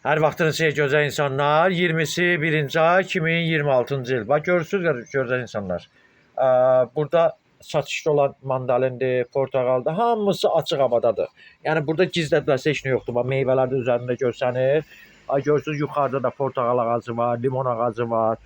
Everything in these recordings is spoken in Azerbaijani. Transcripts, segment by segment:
Hər vaxtınız xeyir gözəl insanlar. 20-si 1-ci ay 2026-cı il. Bax görürsüz gözəl insanlar. Burada satışda olan mandalindir, portağaldır, hamısı açıq havadadır. Yəni burada gizlədilsə heç nə yoxdur. Bax meyvələr də üzərində görsənir. Ay görürsüz yuxarıda da portağal ağacı var, limon ağacı var.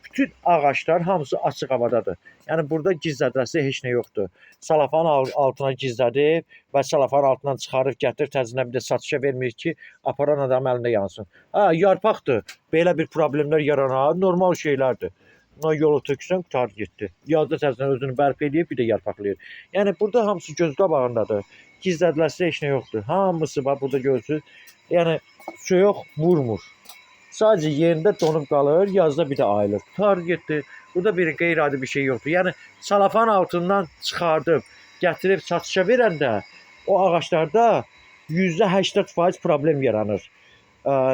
Bütün ağaclar hamısı açıq havadadır. Yəni burada gizlədilsə heç nə yoxdur. Salafanın altına gizlədib və salafanın altından çıxarıb gətirib təzədən bir də satışa vermir ki, aparan adam əlində yansın. Ha, yarpaqdır. Belə bir problemlər yaranar, normal şeylərdir. Buna yolu töksən qurtardı getdi. Yazda təzədən özünü bərpa eləyib bir də yarpaqlayır. Yəni burada hamısı göz qabağındadır. Gizlədilsə heç nə yoxdur. Hamısı bax burada görürsüz. Yəni soyuq vurmur. Sadəcə yerində donub qalır, yazda bir də ayılır. Qurtardı getdi. Burada bir qeyri-adi bir şey yoxdur. Yəni salafan altından çıxardıb, gətirib satışa verəndə o ağaclarda %80% problem yaranır.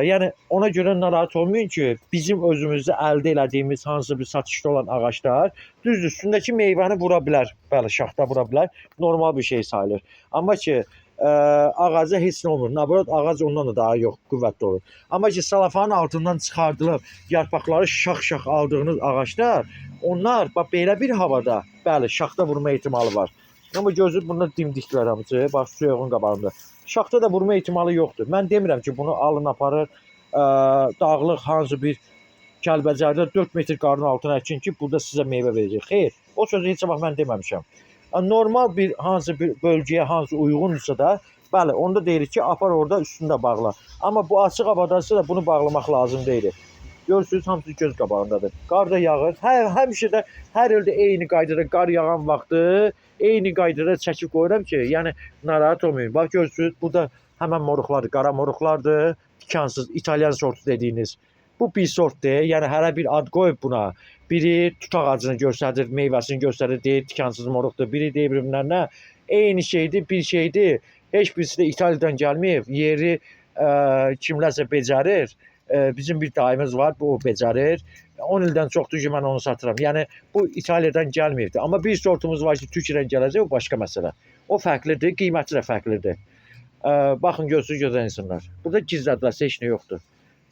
Yəni ona görə narahat olmayın ki, bizim özümüzdə əldə elədiyimiz hansı bir satışda olan ağaclar düzdür, üstündəki meyvəni vura bilər. Bəli, şaxta vura bilər. Normal bir şey sayılır. Amma ki ağaca heç nə olmur. Naborot ağac ondan da daha yox qüvvətli olur. Amma ki salafanın altından çıxardılıb yarpaqları şax-şax aldığınız ağaclar, onlar bax belə bir havada, bəli, şaxta vurma ehtimalı var. Amma gözü bunlar dimdiklər hamısı, bax suyuğun qabağında. Şaxta da vurma ehtimalı yoxdur. Mən demirəm ki, bunu alın aparın dağlıq hansı bir Kəlbəcərdə 4 metr qarın altına əkin ki, burada sizə meyvə verəcək. Xeyr, o sözü heç vaxt mən deməmişəm. Normal bir hansı bir bölgəyə hansı uyğundursa da, bəli, onda deyirik ki, apar orada üstündə bağla. Amma bu açıq havadasa da bunu bağlamaq lazım deyil. Görürsünüz, hamısı göz qabağındadır. Qar da yağır. Həmişə də hər ildə eyni qaydada qar yağan vaxtı eyni qaydada çəkib qoyuram ki, yəni narahat olmayın. Bax görürsünüz, burada həmən moruqlardır, qara moruqlardır, tikansız İtalyan sortu dediyiniz. Bu bir sortdur. Yəni hərə bir ad qoyub buna. Biri tut ağacını göstərir, meyvəsini göstərir, deyir tikansız moruqdur. Biri deyir bilməm nə. Eyni şeydir, bir şeydir. Heç birisi də İtaliyadan gəlməyib. Yeri kimlərsə becərir. Bizim bir dayımız var, bu o becərir. 10 ildən çoxdur ki, mən onu satıram. Yəni bu İtaliyadan gəlməyibdi. Amma bir sortumuz var ki, Türkiyədən gələcək, o başqa məsələ. O fərqlidir, qiyməti də fərqlidir. Baxın görürsünüz gözəl insanlar. Burada gizlədilsə heç nə yoxdur.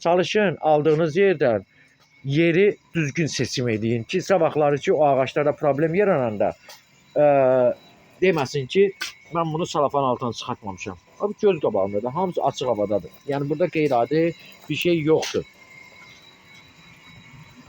Çalışın aldığınız yerdən yeri düzgün seçim eləyin ki, sabahları ki o ağaclarda problem yarananda deməsin ki, mən bunu salafan altından çıxartmamışam. Abi göz qabağındadır, hamısı açıq havadadır. Yəni burada qeyri-adi bir şey yoxdur.